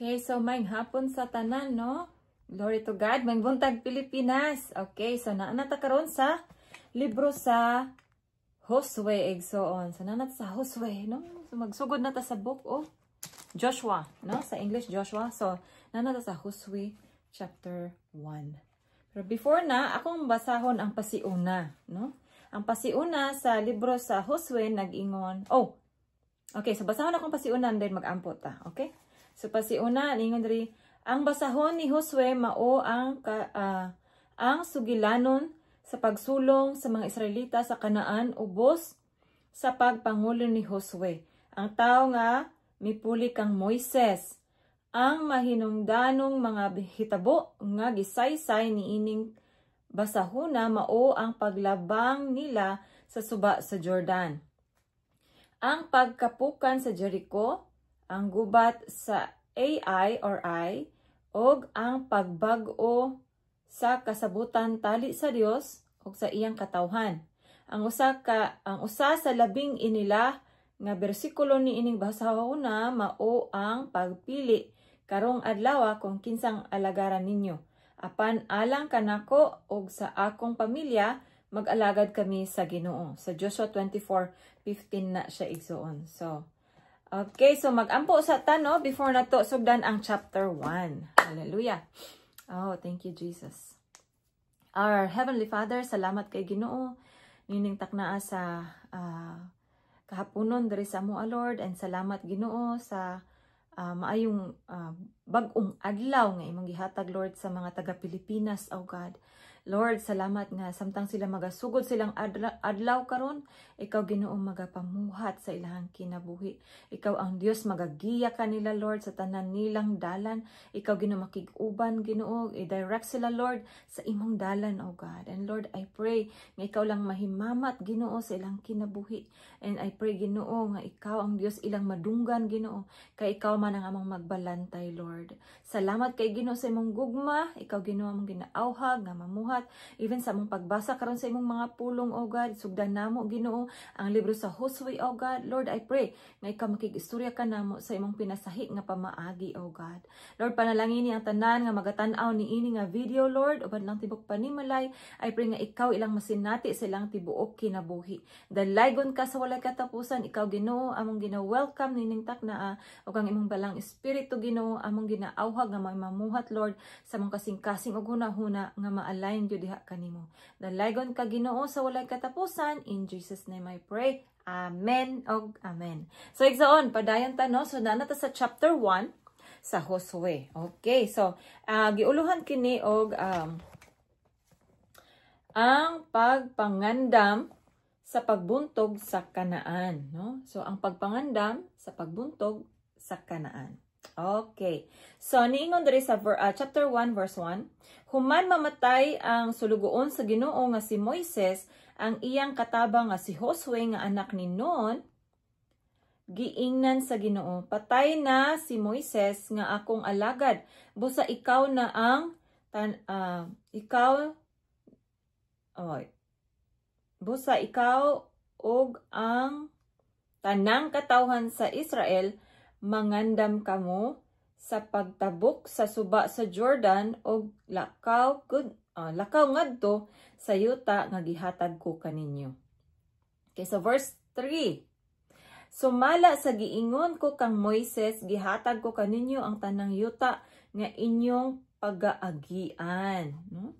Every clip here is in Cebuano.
Okay, so maayong hapon sa tanan, no? Glory to God. Maayong buntag, Pilipinas. Okay, so naa na ta karon sa libro sa Josue, igsoon. So naa na ta sa Josue, no? So magsugod na ta sa book of Joshua, no? Sa English, Joshua. So naa na ta sa Josue chapter 1. Pero before na, akong basahon ang pasiuna, no? Ang pasiuna sa libro sa Josue nag-ingon. Oh, okay, so basahon akong pasiuna and then mag-ampo ta, okay? So pasiuna, ningon diri, ang basahon ni Josue mao ang sugilanon sa pagsulong sa mga Israelita sa Kanaan ubos sa pagpangulo ni Josue, ang tawo nga mipuli kang Moises. Ang mahinungdanong mga hitabo nga gisaysay niining basahuna mao ang paglabang nila sa suba sa Jordan, ang pagkapukan sa Jericho, ang gubat sa Ai or I, og ang pagbag-o sa kasabutan tali sa Dios ug sa iyang katawhan. Ang usa sa labing inila nga bersikulo niining basahona mao ang pagpili karong adlaw kung kinsang alagaran ninyo. Apan alang kanako ug sa akong pamilya, mag-alagad kami sa Ginoo. Sa Joshua 24:15 na siya, igsoon. So, okay, so mag-ampo sa ta, no, before nato sugdan ang chapter 1. Hallelujah. Oh, thank you, Jesus. Our Heavenly Father, salamat kay Ginoo nining taknaa sa kahaponon diri sa amo, Lord, and salamat, Ginoo, sa maayong bag-ong adlaw nga imong gihatag, Lord, sa mga taga Pilipinas, oh God. Lord, salamat nga samtang sila magasugod silang adlaw karon, ikaw, Ginoo, magapamuhat sa ilang kinabuhi. Ikaw ang Dios magagiya kanila, Lord, sa tanan nilang dalan. Ikaw, Ginoo, makig-uban, Ginoo, i-direct sila, Lord, sa imong dalan, oh God. And Lord, I pray nga ikaw lang mahimamat, Ginoo, sa ilang kinabuhi. And I pray, Ginoo, nga ikaw ang Dios ilang madunggan, Ginoo, kay ikaw man ang among magbalantay, Lord. Salamat kay Ginoo sa imong gugma, ikaw, Ginoo, among ginaawhag nga mamuhat even sa among pagbasa karon sa imong mga pulong, O God. Sugdan namo, Ginoo, ang libro sa Josue, O God. Lord, I pray nga ikaw makig-istorya ka namo sa imong pinasahi nga pamaagi, O God. Lord, panalangini ang tanan nga magatan-aw niini nga video, Lord, uban lang tibok panimalay. I pray nga ikaw ilang masinati sa ilang tibuok kinabuhi. Dalaygon ka sa walay katapusan. Ikaw, Ginoo, among gina-welcome nining taknaa ug ang imong Balaang Espiritu, Ginoo, among ginaawhag nga mamuhat, Lord, sa among kasing-kasing ug hunahuna nga ma-align gyud diha kanimo. Dalaygon ka, Ginoo, sa walay katapusan. In Jesus' name I pray. Amen og amen. So igsoon, padayon ta, no. So naa na ta sa chapter 1 sa Josue. Okay, so giuluhan kini og ang pagpangandam sa pagbuntog sa Kanaan, no? So ang pagpangandam sa pagbuntog sa Kanaan. Okay. So niingon diri sa chapter 1 verse 1, human mamatay ang sulugoon sa Ginoo nga si Moises, ang iyang katabang nga si Josue nga anak ni Nun, giingnan sa Ginoo, "Patay na si Moises nga akong alagad. Busa ikaw na ang tan, ikaw oh, busa ikaw ug ang tanang katawhan sa Israel mangandam kamo sa pagtabok sa suba sa Jordan og lakaw ngadto sa yuta nga gihatag ko kaninyo." Okay, so verse 3. "Sumala sa giingon ko kang Moises, gihatag ko kaninyo ang tanang yuta nga inyong pagaagian." No?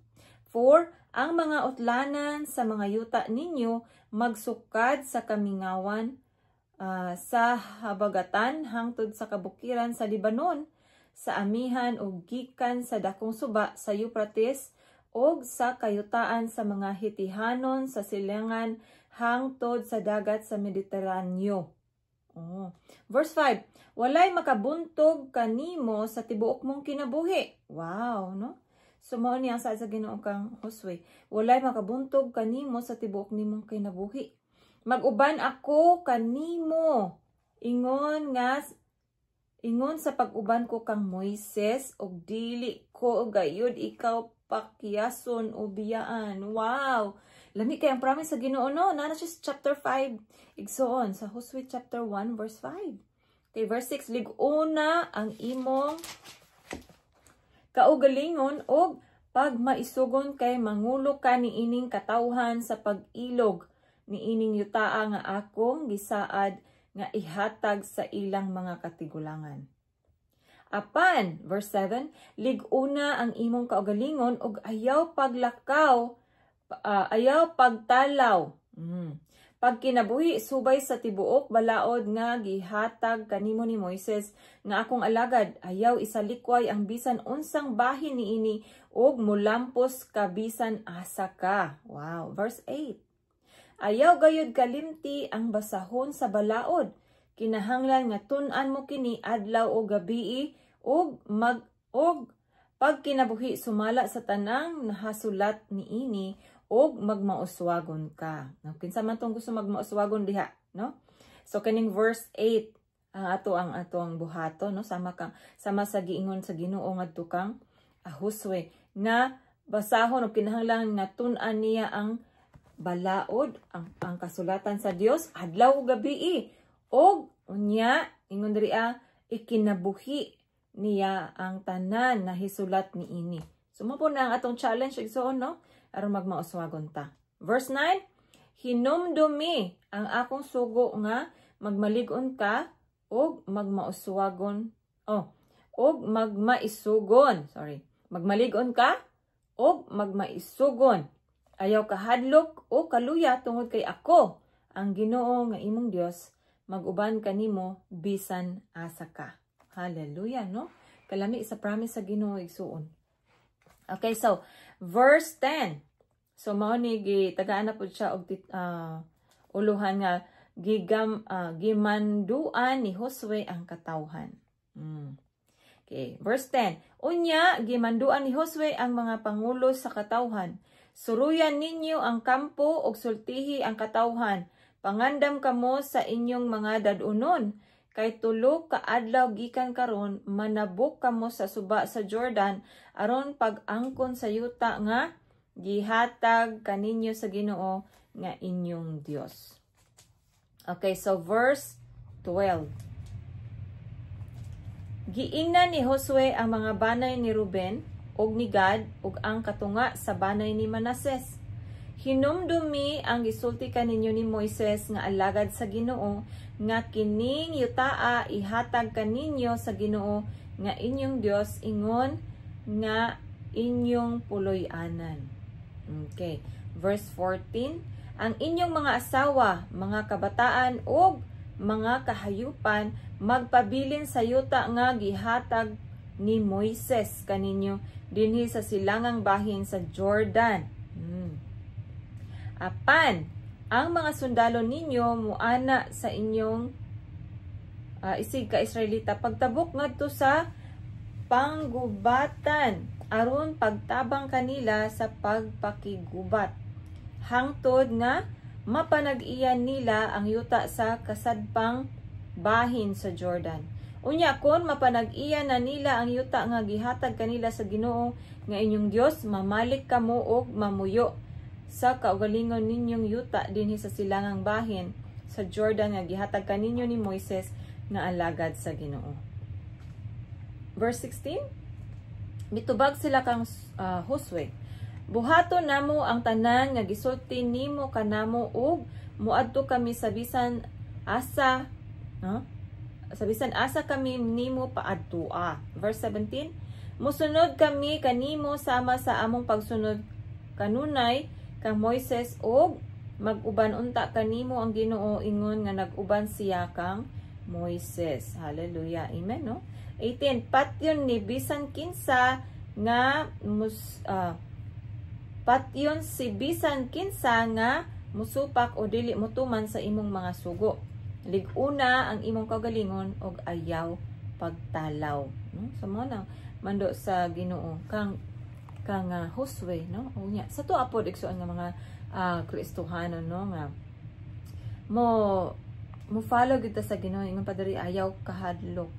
4. Ang mga utlanan sa mga yuta ninyo magsukad sa kamingawan sa habagatan hangtod sa kabukiran sa Libanon, sa amihan ug gikan sa dakong suba sa Euphrates ug sa kayutaan sa mga Hitihanon sa silangan hangtod sa dagat sa Mediteraneo. Oh. Verse 5, "Walay makabuntog kanimo sa tibuok mong kinabuhi." Wow, no? So mao ni ang saad sa Ginoo kang Josue. "Walay makabuntog kanimo sa tibuok nimong kinabuhi. Mag-uban ako kanimo ingon sa pag-uban ko kang Moises ug dili ko gayud ikaw pakyason o biyaan." Wow! Lami kay ang promise sa Ginoo, no? Naa na siya sa chapter 5. Igsoon sa Josue chapter 1 verse 5. Okay, verse 6, lig-una ang imong kaugalingon og pagmaisugon kay mangulo ka niining katawhan sa pag-ilog niining yutaa nga akong gisaad nga ihatag sa ilang mga katigulangan. Apan, verse 7, lig-una ang imong kaugalingon ug ayaw paglakaw, ayaw pagtalaw. Pagkinabuhi subay sa tibuok balaod nga gihatag kanimo ni Moises nga akong alagad, ayaw isalikway ang bisan unsang bahin niini ug mulampos ka bisan asa ka. Wow. Verse 8. Ayaw gayud kalimti ang basahon sa balaod. Kinahanglan nga tun-an mo kini adlaw o gabii ug mag og pagkinabuhi sumala sa tanang nahasulat niini og magmauswagon ka. No, kinsa man tong gusto magmauswagon diha, no? So kining verse 8 ang ato ang buhato, no, sama sa giingon sa Ginoo ngadto kang Josue nga basahon og kinahanglan nga tun-an niya ang balaod, ang kasulatan sa Dios adlaw ug gabii, og unya ingon diri ikinabuhi niya ang tanan na hisulat niini. So mao po na ang atong challenge, igsoon, no, aron magmauswagon ta. Verse 9, hinumdumi ang akong sugo nga magmalig-on ka og magmauswagon, oh, og magmaisugon, sorry, magmalig-on ka og magmaisugon. Ayaw kahadlok o kaluya tungod kay ako ang Ginoo nga imong Dios mag-uban kanimo bisan asa ka. Hallelujah, no? Kalami sa promise sa Ginoo, igsuon. Okay, so verse 10. So mao ni gitagaan na pud siya og uluhan nga gigam gimanduan ni Josue ang katawhan. Okay, verse 10. Unya gimanduan ni Josue ang mga pangulo sa katawhan. Suruyan ninyo ang kampo ug sultihi ang katawhan. Pangandam kamo sa inyong mga dad-unon kay 3 ka adlaw gikan karon manabok kamo sa suba sa Jordan aron pag-angkon sa yuta nga gihatag kaninyo sa Ginoo nga inyong Dios. Okay, so verse 12. Giingnan ni Josue ang mga banay ni Ruben ug ni Gad ug ang katunga sa banay ni Manases. Hinumdumi ang gisulti kaninyo ni Moises nga alagad sa Ginoo nga kining yutaa ihatag kaninyo sa Ginoo nga inyong Dios ingon nga inyong puloy-anan. Okay. Verse 14, ang inyong mga asawa, mga kabataan ug mga kahayupan magpabilin sa yuta nga gihatag ni Moises kaninyo dinhi sa silangang bahin sa Jordan. Apan ang mga sundalo ninyo muana sa inyong isig ka Israelita pagtabok ngadto sa panggubatan aron pagtabang kanila sa pagpakigubat hangtod nga mapanag-iyan nila ang yuta sa kasadpang bahin sa Jordan. Unya kon mapanag-iyan na nila ang yuta nga gihatag kanila sa Ginoo nga inyong Dios, mamalik kamo og mamuyo sa kaugalingon ninyong yuta dinhi sa silangang bahin sa Jordan nga gihatag kaninyo ni Moises nga alagad sa Ginoo. Verse 16, mitubag sila kang Josue. Buhaton namo ang tanan nga gisulti nimo kanamo ug muadto kami sa bisan asa, no? Sa bisan asa kami nimo paadtua. Verse 17, musunod kami kanimo sama sa among pagsunod kanunay kang Moises ug mag-uban unta kanimo ang Ginoo ingon nga nag-uban siya kang Moises. Hallelujah. Amen, no? 18, patyon ni bisan kinsa nga patyon si bisan kinsa nga musupak o dili mutuman sa imong mga sugo. Lig-una ang imong kaugalingon og ayaw pagtalaw, no? So mao na mando sa Ginoo kang kang Josue, no? Unya sa tuwa pod, igsuon, nga mga Kristohano, no, nga mo mo follow gyud ta sa Ginoo, ingon pa diri, ayaw kahadlok,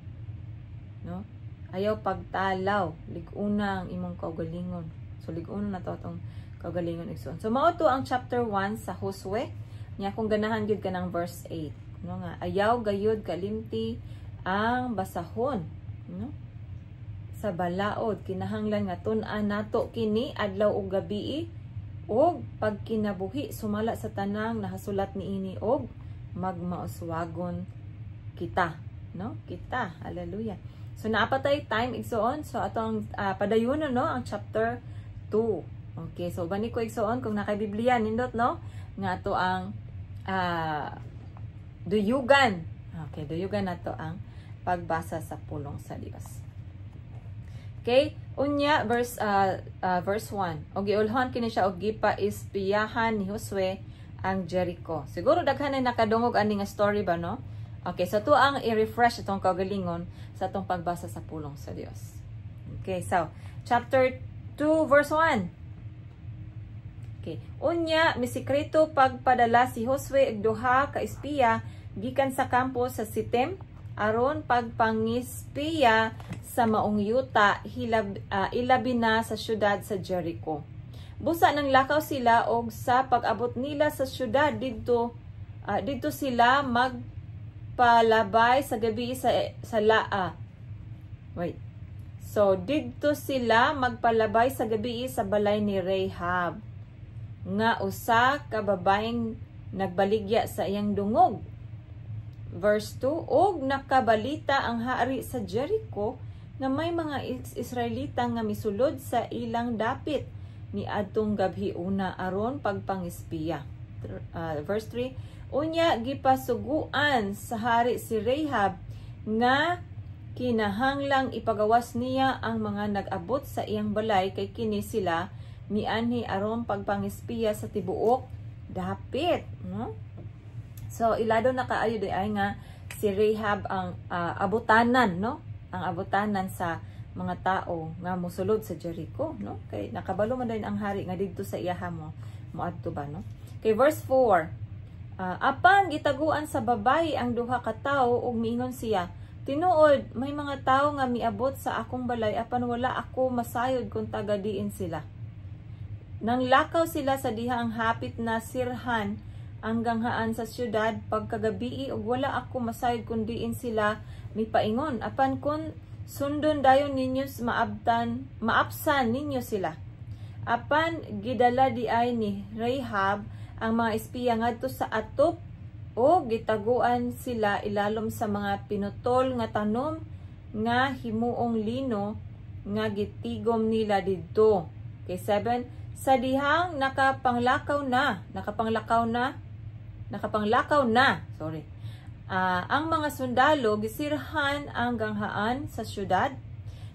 no, ayaw pagtalaw, lig-una ang imong kaugalingon. So lig-una na to atong kaugalingon, igsuon. So mao to ang chapter 1 sa Josue. Nya kung ganahan gyud ka ng verse 8, no, nga ayaw gayud kalimti Ang basahon, no? Sa balaod, kinahanglan nga tun-an nato kini adlaw ug gabii ug pagkinabuhi sumala sa tanang nahasulat niini og magmauswagon kita, no? Kita, hallelujah. So naa pa tay time, igsoon. So atong padayonon, no, ang chapter 2. Okay, so bani ko, igsoon, kung naa kay Biblia, nindot, no, nga ato ang duyugan. Okay, duyugan nato ang pagbasa sa pulong sa Dios. Okay, unya verse 1. Og giulhon kini siya og gipa ispiyahan ni Josue ang Jericho. Siguro daghan na nakadungog ani nga story ba, no? Okay, so to ang i-refresh itong kaugalingon sa atong pagbasa sa pulong sa Dios. Okay, so chapter 2 verse 1. Okay, unya misikreto pagpadala si Josue og duha ka espiya gikan sa kampo sa Sitim aron pagpangispiya sa maong yuta, ilabi na sa syudad sa Jericho. Busa nanglakaw sila og sa pag-abot nila sa syudad, didto sila magpalabay sa gabi sa laa. Wait. So didto sila magpalabay sa gabi sa balay ni Rahab nga usa ka babaeng nagbaligya sa iyang dungog. Verse 2, og nakabalita ang hari sa Jericho nga may mga Israelita nga misulod sa ilang dapit ni adtong gabhi una aron pagpangispiya. Verse 3, unya gipasuguan sa hari si Rahab nga kinahanglang ipagawas niya ang mga nag-abot sa iyang balay kay kini sila mianhi aron pagpangispiya sa tibuok dapit, no? So ilado na kaayo di ay nga si Rahab ang abutanan, no? Ang abutanan sa mga tao nga mosulod sa Jericho, no? Kay nakabalo man din ang hari nga didto sa iyaha mo moadto ba, no? Kay verse 4, apan gitaguan sa babayi ang duha ka tawo ug miingon siya, "Tinuod may mga tawo nga miabot sa akong balay, apan wala ako masayod kung taga diin sila." Nanglakaw sila sa dihang hapit na sirhan ang ganghaan sa syudad pagkagabii ug wala ako masayod kung diin sila mipaingon, apan kun sundon dayon ninyo, maabsan ninyo sila. Apan gidala di ay ni Rahab ang mga espiya ngadto sa atop o gitaguan sila ilalom sa mga pinutol nga tanom nga himuong lino nga gitigom nila didto. Okay, 7. Sa dihang nakapanglakaw na, sorry. Ang mga sundalo gisirhan ang ganghaan sa syudad.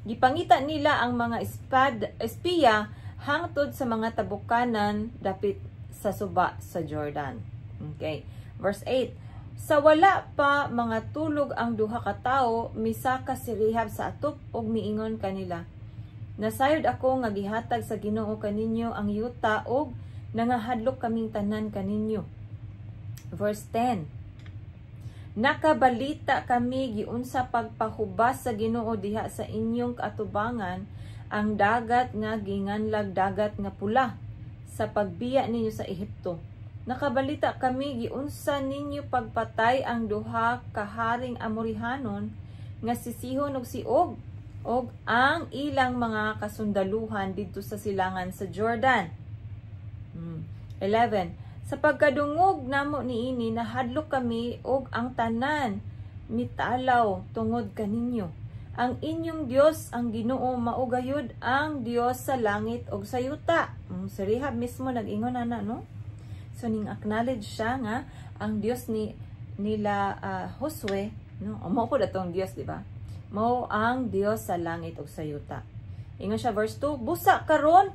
Gipangita nila ang mga espiya hangtod sa mga tabukanan dapit sa suba sa Jordan. Okay. Verse 8. Sa wala pa mga tulog ang duha ka tawo, misaka si Rahab sa atop ug miingon kanila, "Nasayod ako nga gihatag sa Ginoo kaninyo ang yuta ug nangahadlok kaming tanan kaninyo." Verse 10. "Nakabalita kami giunsa pagpahubas sa Ginoo diha sa inyong kaatubangan ang dagat nga ginganlag Dagat nga Pula sa pagbiya ninyo sa Ehipto. Nakabalita kami giunsa ninyo pagpatay ang duha ka haring Amorihanon nga si Sihon ug si Og ug ang ilang mga kasundaluhan didto sa silangan sa Jordan." 11. "Sa pagkadungog namo niini, nahadlok kami ug ang tanan mitalaw tungod kaninyo. Ang inyong Dios, ang Ginoo, mao gayud ang Dios sa langit ug sa yuta." Si Rahab mismo nag-ingon ana, no? So ning acknowledge siya nga ang Dios ni nila Josue, no? O mao pud atong Dios, di ba? Mao ang Dios sa langit ug sa yuta. Ingon siya, verse 2, "Busa karon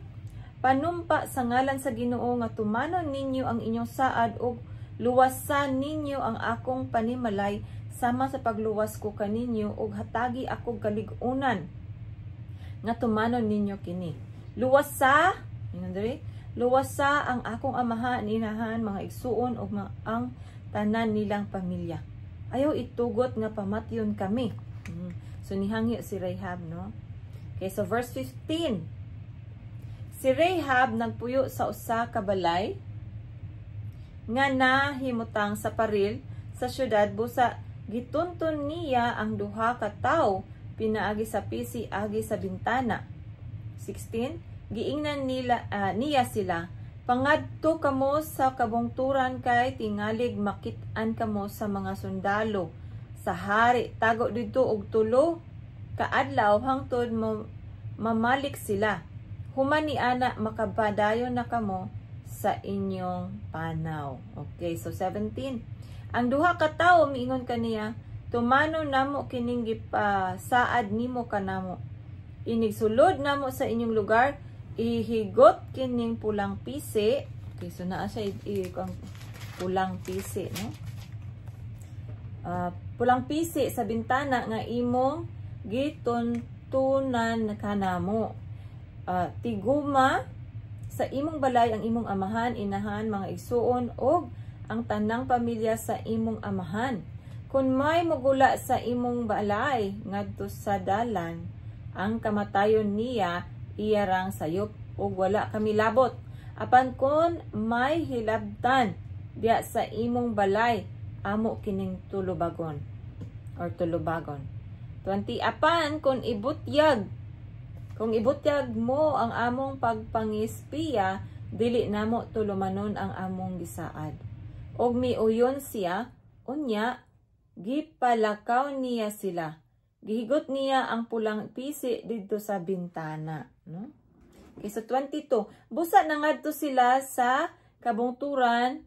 panumpa sa ngalan sa Ginoo nga tumanon ninyo ang inyong saad ug luwasan ninyo ang akong panimalay sama sa pagluwas ko kaninyo ug hatagi ako kalig-unan nga tumanon ninyo kini. Luwasa, ingon diri, luwasa ang akong amahan, inahan, mga igsuon ug ang tanan nilang pamilya. Ayaw itugot nga pamatyon kami." So nihangyo si Rahab, no? Okay, so verse 15. Si Rahab nagpuyo sa usa ka balay nga nahimutang sa paril sa syudad, busa Gitunton niya ang duha ka tawo pinaagi sa pisi agi sa bintana. 16. Giingnan niya sila, "Pangadto kamo sa kabungturan kay tingalig makit-an kamo sa mga sundalo sa hari. Tago didto og 3 ka adlaw hangtod mo mamalik sila. Human ni ana, makapadayon na kamo sa inyong panaw." Okay, so 17. Ang duha ka tawo miingon kaniya, "Tumanon namo kining gipasaad nimo kanamo. Inigsulod namo sa inyong lugar, ihigot kining pulang pisi." Okay, so naa siya ang pulang pisi, no? Pulang pisi sa bintana nga imong gituntunan kanamo. Tiguma sa imong balay ang imong amahan, inahan, mga igsuon og ang tanang pamilya sa imong amahan. Kung may mugula sa imong balay ngadto sa dalan, ang kamatayon niya iyarang sayop ug wala kami labot. Apan kung may hilabtan diya sa imong balay, amo kining tulubagon or tulubagon." 20. Apan kung ibutyag mo ang among pagpangispiya, dili namo tulumanon ang among gisaad. Og miuyon siya, unya gipalakaw niya sila. Gihigot niya ang pulang pisi didto sa bintana, no? Okay, so 22. Busa nangadto sila sa kabungturan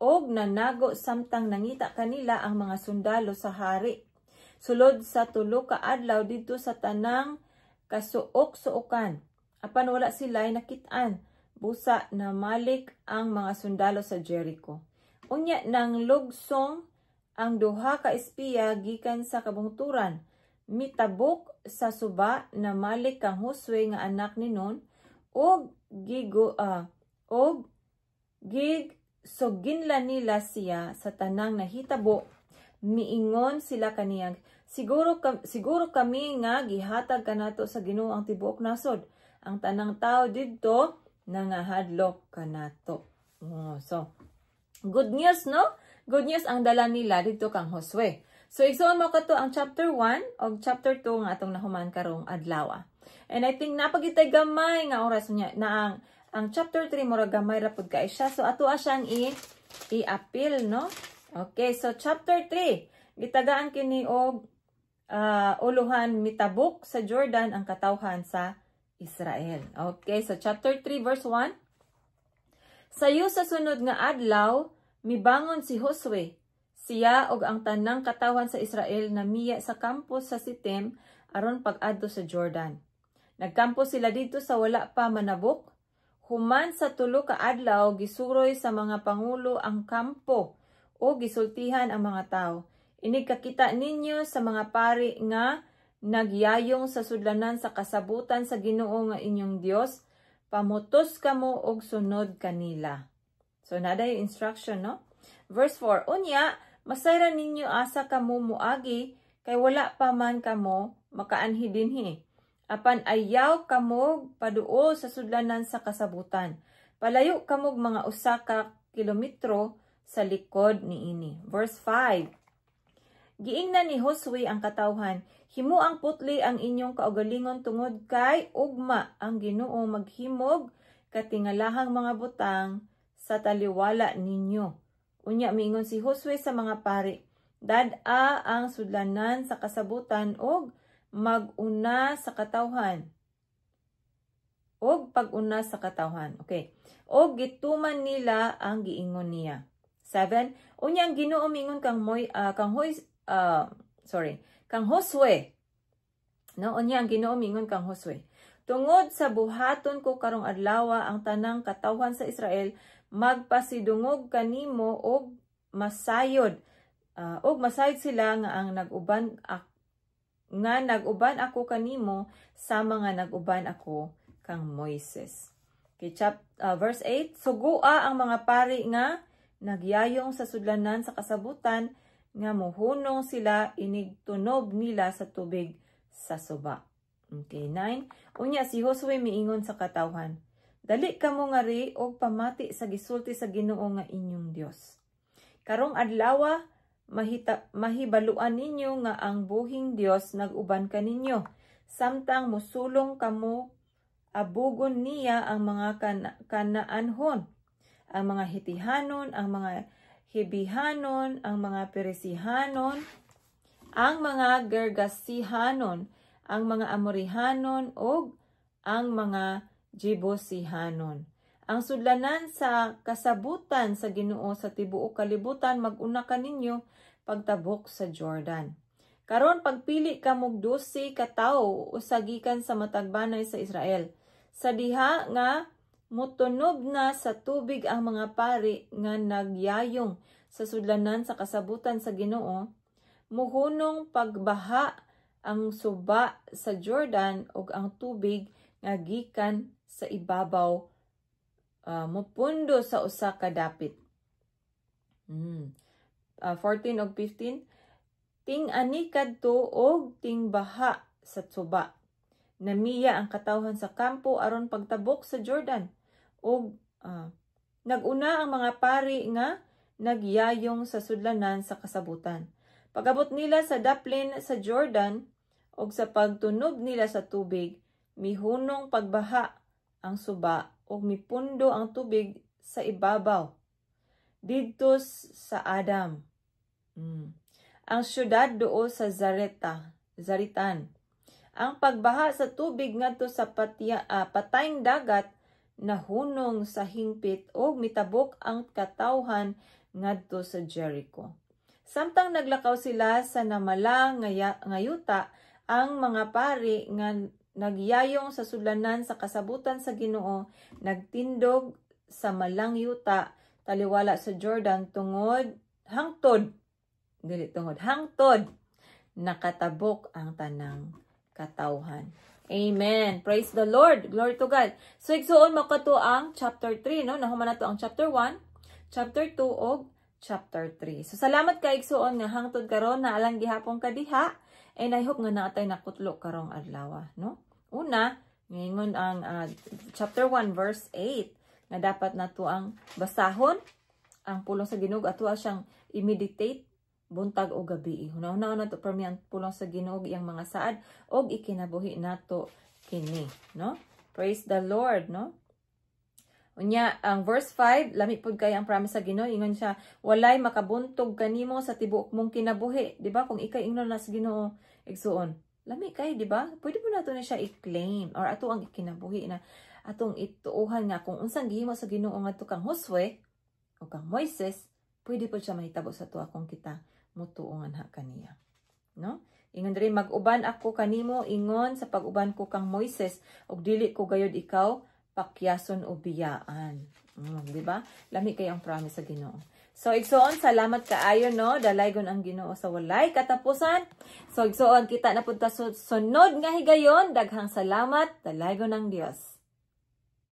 og nanago samtang nangita kanila ang mga sundalo sa hari. Sulod sa 3 ka adlaw didto sa tanang kasuok-suokan. Apan wala sila nakit-an. Busa namalik ang mga sundalo sa Jericho. Unya nang lugsong ang duha ka espiya gikan sa kabungturan. Mitabok sa suba, namalik kang Josue nga anak ni Nun og gig suginla nila siya sa tanang nahitabo. Miingon sila kaniya, "Siguro kami nga gihatag kanato sa Ginoo ang tibuok nasod. Ang tanang tao didto nangahadlok kanato." Oh, so good news, no? Good news ang dala nila didto kang Josue. So igsoon, mao kato ang chapter 1 og chapter 2 nga atong nahuman karong adlaw. And I think naa pa gyud tay gamay nga oras niya na ang chapter 3, mura gamay ra pud kay siya. So ato siyang i-apil, no? Okay, so chapter 3, gitagaan kini og uluhan "Mitabok sa Jordan ang katawhan sa Israel." Okay, so chapter 3 verse 1. Sayo sa sunod nga adlaw, mibangon si Josue. Siya og ang tanang katawhan sa Israel namiya sa kampo sa Sitim aron pag-adto sa Jordan. Nagkampo sila didto sa wala pa manabok. Human sa 3 ka adlaw, gisuroy sa mga pangulo ang kampo o gisultihan ang mga tao. "Inig kakita ninyo sa mga pari nga nagyayong sa sudlanan sa kasabutan sa Ginoo nga inyong Dios, pamutos kamo og sunod kanila." So naa yung instruction, no? Verse 4, "Unya, masayran ninyo asa kamo muagi kay wala pa man kamo makaanhi dinhi. Apan ayaw kamo paduol sa sudlanan sa kasabutan. Palayo kamog mga 1 ka kilometro sa likod niini." Verse 5. Giingnan ni Josue ang katawhan, "Himuang putli ang inyong kaugalingon tungod kay ugma ang Ginoo maghimog katingalahang mga butang sa taliwala ninyo." Unya miingon si Josue sa mga pari, "Dad-a ang sudlanan sa kasabutan og maguna sa katawhan." Og pag-una sa katawhan. Okay. Og gituman nila ang giingon niya. 7. Unya ang Ginoo miingon kang Moy kang Hoy sorry, kang Josue. No, unya ang Ginoo miingon kang Josue, "Tungod sa buhaton ko karong adlaw, ang tanang katawhan sa Israel magpasidungog kanimo og masayod sila nga nag-uban ako kanimo sa mga nag-uban ako kang Moises." Okay, verse 8, "Sugua ang mga pari nga nagyayong sa sudlanan sa kasabutan nga muhunong sila inigtunob nila sa tubig sa suba." Okay, 9. Unya si Josue miingon sa katawhan, "Dali kamo ngari og pamati sa gisulti sa Ginoo nga inyong Dios. Karong adlawa Mahibaluan ninyo nga ang buhing Dios nag-uban kaninyo. Samtang musulong kamo, abugon niya ang mga Kanaanhon, ang mga Hitihanon, ang mga Hibihanon, ang mga Peresihanon, ang mga Gergasihanon, ang mga Amorihanon, ug ang mga Jebusihanon. Ang sudlanan sa kasabutan sa Ginoo sa tibuok kalibutan mag-una kaninyo pagtabok sa Jordan. Karon pagpili kamog 12 ka tawo, usa gikan sa matag banay sa Israel. Sa diha nga mutunob na sa tubig ang mga pari nga nagyayong sa sudlanan sa kasabutan sa Ginoo, muhunong pagbaha ang suba sa Jordan ug ang tubig nga gikan sa ibabaw mupundo sa usa ka dapit. 14 ug 15. Ting-ani kadto og tingbaha sa suba. Namiya ang katawhan sa kampo aron pagtabok sa Jordan. Ug naguna ang mga pari nga nagyayong sa sudlanan sa kasabutan. Pag-abot nila sa daplin sa Jordan ug sa pagtunob nila sa tubig, mihunong pagbaha ang suba ug mipundo ang tubig sa ibabaw didto sa Adam. Ang syudad duol sa Zaritan. Ang pagbaha sa tubig ngadto sa patayng dagat nahunong sa hingpit ug mitabok ang katawhan ngadto sa Jericho. Samtang naglakaw sila sa namala nga yuta, ang mga pari nga nagyayong sa sudlanan sa kasabutan sa Ginoo nagtindog sa malang yuta taliwala sa Jordan tungod hangtod dili tungod hangtod nakatabok ang tanang katawhan. Amen. Praise the Lord. Glory to God. So igsuon mao kato ang chapter 3, no? Nahuman nato ang chapter 1, chapter 2 ug chapter 3. So salamat kay, igsuon, nga hangtod karon naa lang gihapon ka diha and I hope nga naa tay nakutlo karong adlaw, no? Una, ngingon ang chapter 1 verse 8 nga dapat nato ang basahon ang pulong sa Ginoo, ato siyang i-meditate buntag o gabi. Hunahuna nato permi ang pulong sa Ginoo, iyang mga saad og ikinabuhi nato kini, no? Praise the Lord, no? Unya, ang verse 5, lami pud kay ang promise sa Ginoo, ingon siya, "Walay makabuntog kanimo sa tibuok mong kinabuhi." Di ba? Kung ikay ingnon na sa Ginoo, igsuon, lami kay, di ba? Pwede po nato na siya i-claim or ato ang ikinabuhi na atong ituuhan nga kung unsang gihimo sa Ginoo ngadto kang Josue o kang Moises, pwede po siya mahitabo sa tuwa kung kita mutuo nganha kaniya. No? Ingon diri, "Mag-uban ako kanimo ingon sa pag-uban ko kang Moises ug dili ko gayud ikaw pakyason o biyaan." Di ba? Lami kay ang promise sa Ginoo. So igsuon, salamat kaayo, no. Dalaygon ang Ginoo sa walay katapusan. So igsuon, kita na pud ta sunod nga higayon. Daghang salamat. Dalaygon ang Dios.